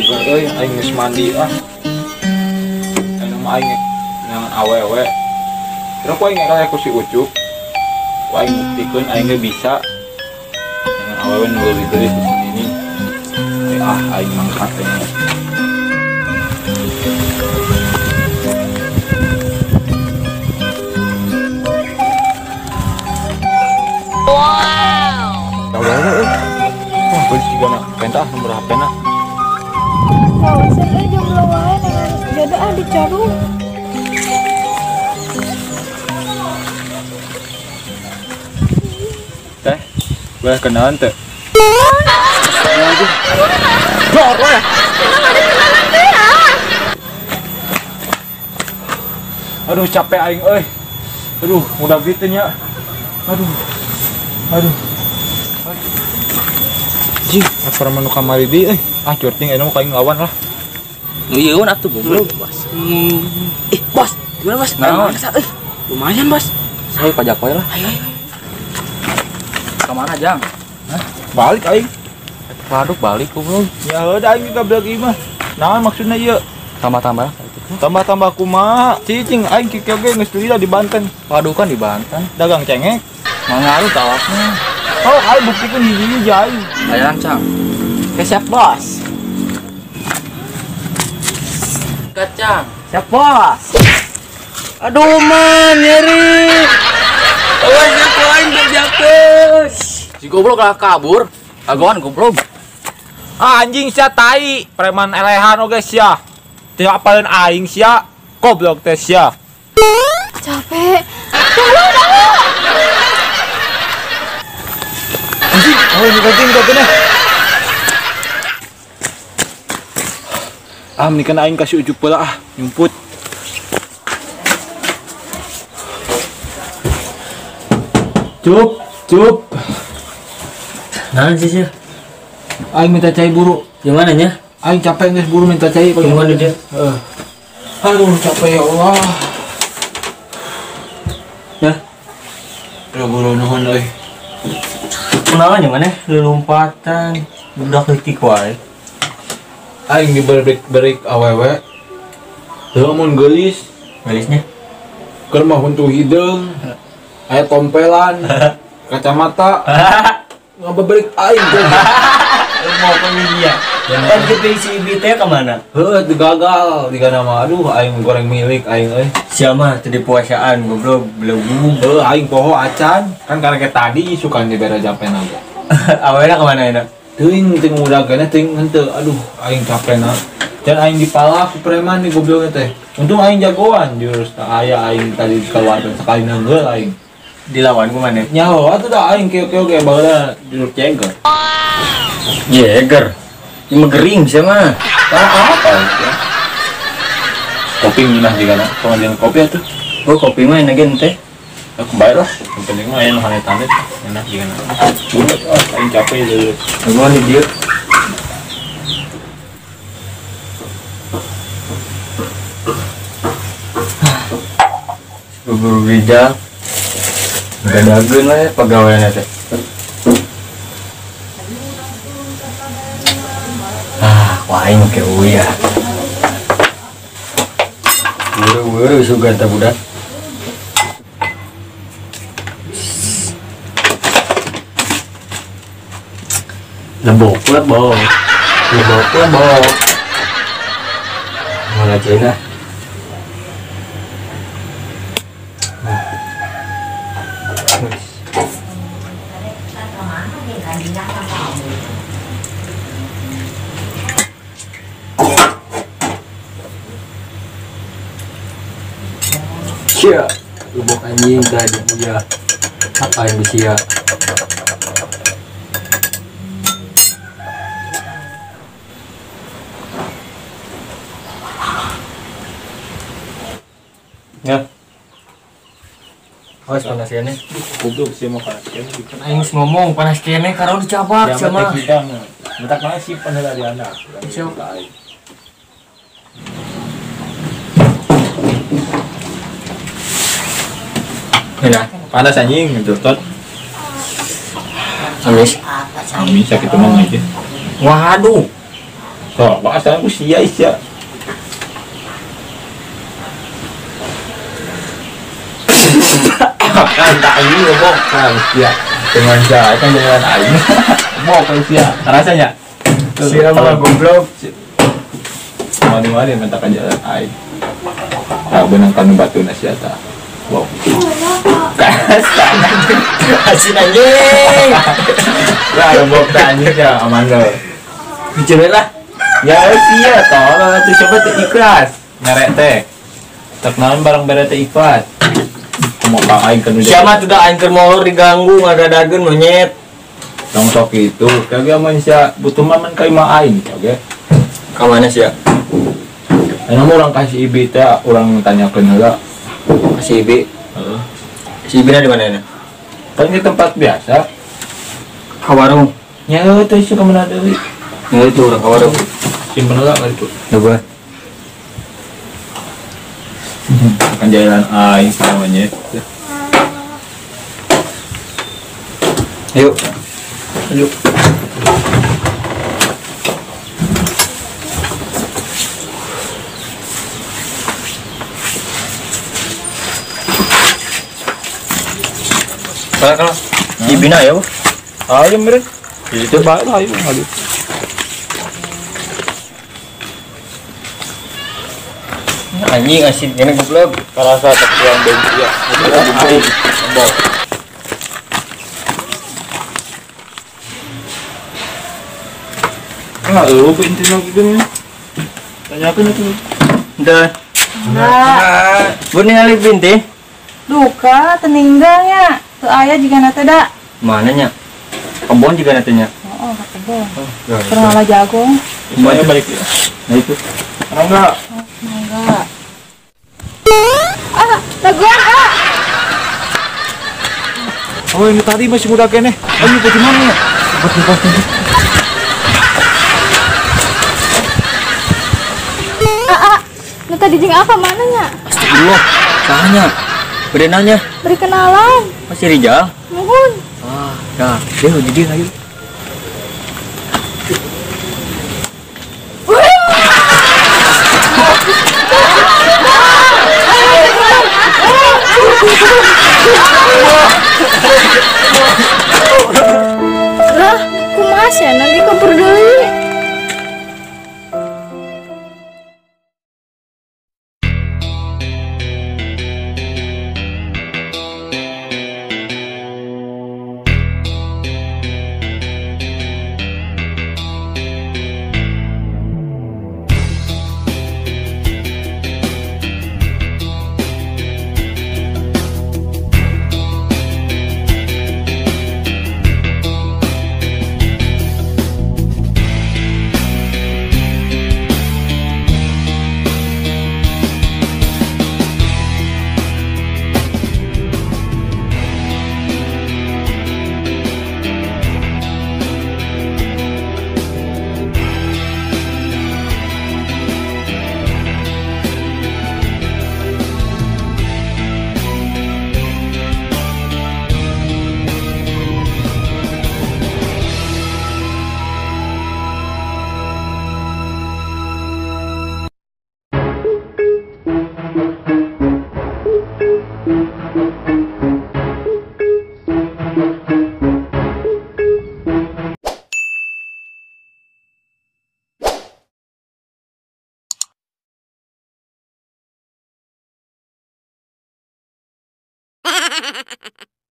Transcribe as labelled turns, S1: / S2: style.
S1: Bugar euy, aing geus mandi ah. Aing mah aing ngan awewe. Terus ku aing kayak ku si Ucup. Ku aing buktikeun aing ge bisa. Ngan awewe nu leuwih geulis di sini. Ah, aing mangkat aing.
S2: Wow.
S1: Awewe euy. Wah, geus juga na pentah nomor HP na.
S2: Kawasan euy jomblo wae dengan jodoh ah dicarung.
S1: Teh, boleh kenalan teh? Jor weh. Aduh capek aing euy. Aduh, udah gitu nya. Aduh. Aduh. Jih, apa manu kamari deui euy. Ah, curting ayeuna mah ka aing lawan lah.
S3: Nu ieu atuh goblok, Bos. Ih, Bos, gimana, Bos?
S1: Naon?
S3: Lumayan, Bos.
S4: Saya pajak wae lah.
S3: Ayo, ayo.
S4: Kemana, Jang?
S1: Hah? Balik aing.
S4: Waduh, balik goblok.
S1: Ya heuh aing ditabrak ieu mah. Naon maksudna ieu?
S4: Tambah-tambah.
S1: Tambah-tambah kumaha? Cicing aing kieu ge geus lila di Banten.
S4: Waduh kan di Banten.
S1: Dagang cengek.
S4: Mangaruh tawaknya.
S1: Oh, aing buktikeun hiji-hiji aing.
S4: Ayo, Cang.
S3: Oke, siap, Bos.
S4: Kacang.
S3: Siap, Bos. Aduh, man, nyeri. Awas ya, aing berjakes.
S4: Si goblok lah kabur. Agoan goblok.
S1: Ah, anjing sia tai, preman elehan oge sia. Teu apaleun aing sia. Goblok teh sia.
S2: Capek. Tolong aku.
S1: Anjing, oh ini penting katanya. Ah, mendingan aing kasih Ucup pula ah, nyumput. Cup, cup.
S3: Naon sih sih?
S1: Aing minta cai buru.
S3: Gimana nya?
S1: Aing capek geus buru minta cai.
S3: Gimana dia?
S1: Heeh. Aduh, capek ya Allah.
S3: Ya.
S1: Aduh, buru nuhun euy.
S3: Kunaon nya maneh lelumpatan budak leutik wae.
S1: Aing diberi-beri awewe. Heuh mun geulis,
S3: geulisnya
S1: keur mah huntu hideung. Aya tompelan, kacamata. Ngabeberik aing teh.
S3: Mau ke media. Kan kita si Ibi teh kemana?
S1: Heuh, gagal digana mah. Aduh, aing goreng milik aing euy.
S3: Sia mah teu dipuasaan goblok belegu.
S1: Heuh, aing poho acan. Kan karena kayak tadi isukan dibere japena ge.
S3: Awena kemana enak?
S1: Teuing teu ngudagana teuing henteu. Aduh, aing capena. Dan aing dipalak ku preman di gobloknya teh. Untung aing jagoan jurus tah aya aing tadi dikeluarkan sekali nenggel aing.
S3: Dilawan ku maneh?
S1: Nyaho atuh da aing kieu-kieu ge baheula jurus Jäger.
S3: Jäger. Ieu mah gering sia mah.
S1: Tah apa ya? Kopi minah jigana. Pengajian kopi atuh.
S3: Oh, kopi mah enak ge teh.
S1: Aku bayar lah. Yang penting mah aya nu hanet-hanet enak jigana. Bulat ah aing capek deui.
S3: Gua di dieu. Bubur bijak. Gadageun we pagaweanna teh. Ah, ku aing ke uya. Buru-buru sugan teh budak. Lebok lebok. Lebok lebok. Mana cina? Cia, lubuk anjing tadi dia. Apa yang bisa? Ya. Awas panas kene.
S1: Goblok sih mau panas kene.
S3: Aing geus ngomong panas kene karena dicabak sama.
S1: Mentak mana sih panela di anak.
S3: Siap.
S1: Enak. Panas anjing gitu tot.
S3: Amis.
S1: Amis sakit emang aja.
S3: Waduh.
S1: Sok, bahasa aku sia sia. Kan tak ini ngomong kan sia. Dengan saya kan jalan aing. Mau kan sia. Rasanya.
S5: Sia mah goblok.
S1: Mari-mari minta ka jalan aing. Ah benang kanu batu na sia ta. Wow.
S5: Asin anjing.
S1: Lah goblok ta anjing ya aman lo.
S5: Bicara lah.
S1: Ya sia tolong atuh coba teh ikhlas. Merek teh. Tek naon barang bere teh ikhlas. Kumaha aing keur
S5: Siapa tuh dah aing keur molor diganggu ngadadageun monyet.
S1: Tong sok itu, kagak aman sia butuh maman ka imah aing oke.
S5: Ka mana sia?
S1: Anu mah urang kasih ibi teh urang tanyakeun heula.
S5: Kasih ibi.
S1: Heeh.
S5: Si ibi na di mana na?
S1: Kan di tempat biasa.
S5: Ka warung.
S1: Nya heuh teh sia ka mana deui.
S5: Ya itu urang ka warung.
S1: Simpen heula ka ditu.
S5: Coba.
S1: Akan jalan aing namanya.
S5: Yuk. Yuk. Kalau dibina ya, Bu.
S1: Ayo meren. Itu bae lah ayo ayo.
S5: Anjing asin kene goblok.
S1: Karasa tepuan benci ya. Bok. Ah, lu intinya gitu nih. Tanyakeun atuh.
S5: Udah.
S2: Enggak.
S5: Bu ningali binti?
S2: Duka teninggalnya. Teu aya jigana teh da.
S5: Mana nya? Kebon juga nantinya.
S2: Oh, ka kebon. Keur ngalah jagung.
S1: Semuanya balik ya.
S5: Nah itu.
S1: Enggak.
S2: Enggak. Ah, daguan ah.
S1: Oh, ini tadi masih muda kene. Ayo ke mana ya?
S2: Ah, ah. Nu tadi jeung apa mananya?
S5: Astagfirullah. Sahanya. Beri nanya.
S2: Beri kenalan.
S5: Masih Rijal?
S2: Nuhun.
S5: Ah, dah. Dia jadi ayo.
S2: Lah, kumaha sia nanti kabur deui.
S6: Ha ha ha ha.